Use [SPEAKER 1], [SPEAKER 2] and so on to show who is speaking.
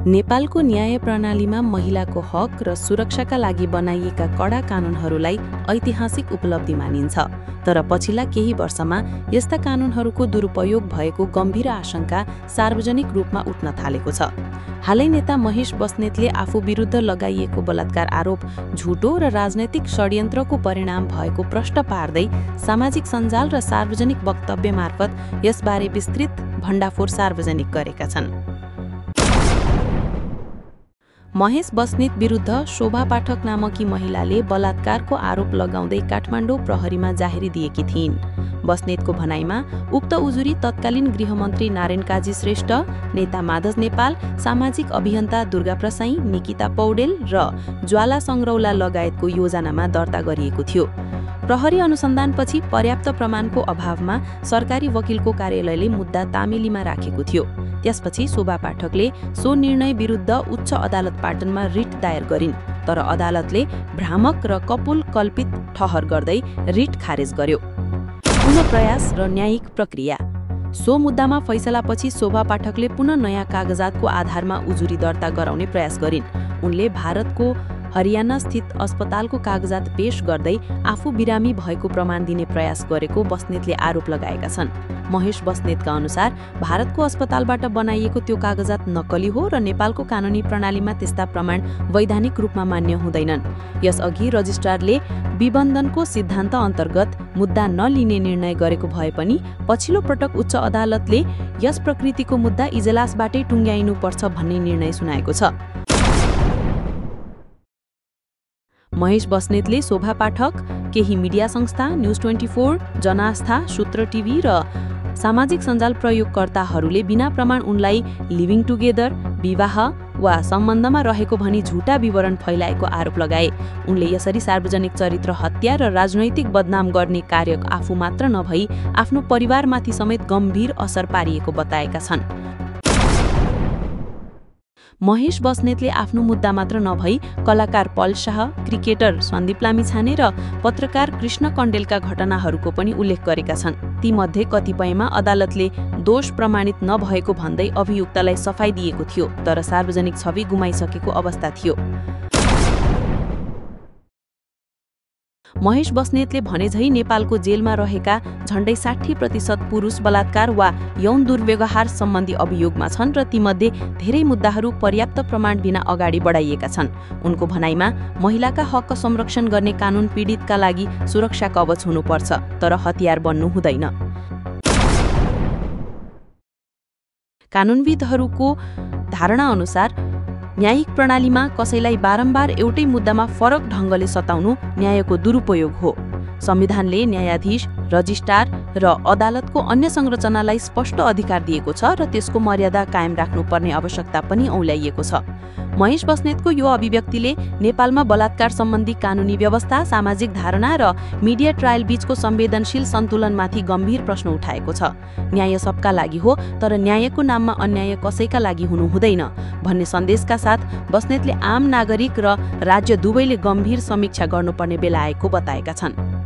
[SPEAKER 1] नेपालको न्याय प्रणालीमा महिलाको हक र सुरक्षाका लागि बनाइएका कडा कानूनहरूलाई ऐतिहासिक उपलब्धि मानिन्छ। तर पछिल्ला केही वर्षमा यस्ता कानूनहरूको दुरुपयोग भएको गम्भीर आशंका सार्वजनिक रूपमा उठ्न थालेको छ। हालै नेता महेश बस्नेतले आफू विरुद्ध लगाइएको बलात्कार आरोप झुटो र राजनैतिक षड्यन्त्रको परिणाम भएको प्रश्न पार्दै सामाजिक सञ्जाल र सार्वजनिक वक्तव्य मार्फत यसबारे विस्तृत भण्डाफोर सार्वजनिक गरेका छन्। महेश बस्नेत विरुद्ध शोभा पाठक नामकी महिलाले बलात्कारको आरोप लगाउँदै काठमाडौँ प्रहरीमा जाहेरी दिएकी थिइन्। बस्नेतको भनाइमा उक्त उजुरी तत्कालीन गृहमन्त्री नारायण काजी श्रेष्ठ, नेता माधव नेपाल, सामाजिक अभियन्ता दुर्गा प्रसाई, निकिता पौडेल र ज्वाला सङ्ग्रौला लगायतको योजनामा दर्ता गरिएको थियो। प्रहरी अनुसन्धानपछि पर्याप्त प्रमाणको अभावमा सरकारी वकिलको कार्यालयले मुद्दा तामेलीमा राखेको थियो। त्यसपछि शोभा पाठकले सो निर्णय विरुद्ध उच्च अदालत पाटनमा रिट दायर गरिन्, तर अदालतले भ्रामक र कपोल कल्पित ठहर गर्दै रिट खारेज गर्यो। पुनः प्रयास र न्यायिक प्रक्रिया। सो मुद्दामा फैसलापछि शोभा पाठकले पुनः नयाँ कागजातको आधारमा उजुरी दर्ता गराउने प्रयास गरिन्। उनले भारतको हरियाणा स्थित अस्पतालको कागजात पेश गर्दै आफू बिरामी भएको प्रमाण दिने प्रयास गरेको बस्नेतले आरोप लगाएका छन्। महेश बस्नेतका अनुसार भारतको अस्पतालबाट बनाइएको त्यो कागजात नक्कली हो र नेपालको कानुनी प्रणालीमा त्यस्ता प्रमाण वैधानिक रूपमा मान्य हुँदैनन्। यसअघि रजिस्ट्रारले विबन्धनको सिद्धान्त अन्तर्गत मुद्दा नलिने निर्णय गरेको भए पनि पछिल्लो पटक उच्च अदालतले यस प्रकृतिको मुद्दा इजलासबाटै टुङ्ग्याइनुपर्छ भन्ने निर्णय सुनाएको छ। महेश बस्नेतले शोभा पाठक, केही मिडिया संस्था, न्युज 24, जनआस्था, सूत्र टिभी र सामाजिक सञ्जाल प्रयोगकर्ताहरूले बिना प्रमाण उनलाई लिभिङ टुगेदर, विवाह वा सम्बन्धमा रहेको भनी झुटा विवरण फैलाएको आरोप लगाए। उनले यसरी सार्वजनिक चरित्र हत्या र राजनैतिक बदनाम गर्ने कार्य आफू मात्र नभई आफ्नो परिवारमाथि समेत गम्भीर असर पारिएको बताएका छन्। महेश बस्नेतले आफ्नो मुद्दा मात्र नभई कलाकार पल शाह, क्रिकेटर सन्दीप लामिछाने र पत्रकार कृष्ण कण्डेलका घटनाहरूको पनि उल्लेख गरेका छन्। तीमध्ये कतिपयमा अदालतले दोष प्रमाणित नभएको भन्दै अभियुक्तलाई सफाई दिएको थियो, तर सार्वजनिक छवि गुमाइसकेको अवस्था थियो। महेश बस्नेतले भनेझै नेपालको जेलमा रहेका झण्डै 60% पुरुष बलात्कार वा यौन दुर्व्यवहार सम्बन्धी अभियोगमा छन् र तीमध्ये धेरै मुद्दाहरू पर्याप्त प्रमाण बिना अगाडि बढाइएका छन्। उनको भनाइमा महिलाका हक संरक्षण गर्ने कानून पीडितका लागि सुरक्षा कवच हुनुपर्छ, तर हतियार बन्नु हुँदैन। कानूनविदहरूको धारणा अनुसार न्यायिक प्रणालीमा कसैलाई बारम्बार एउटै मुद्दामा फरक ढङ्गले सताउनु न्यायको दुरुपयोग हो। संविधानले न्यायाधीश, रजिस्ट्रार र अदालतको अन्य संरचनालाई स्पष्ट अधिकार दिएको छ र त्यसको मर्यादा कायम राख्नुपर्ने आवश्यकता पनि औल्याइएको छ। महेश बस्नेतको यो अभिव्यक्तिले नेपालमा बलात्कार सम्बन्धी कानुनी व्यवस्था, सामाजिक धारणा र मिडिया ट्रायल बीचको संवेदनशील सन्तुलनमाथि गम्भीर प्रश्न उठाएको छ। न्याय सबका लागि हो, तर न्यायको नाममा अन्याय कसैका लागि हुनु हुँदैन भन्ने सन्देशका साथ बस्नेतले आम नागरिक र राज्य दुवैले गम्भीर समीक्षा गर्नुपर्ने बेला आएको बताएका छन्।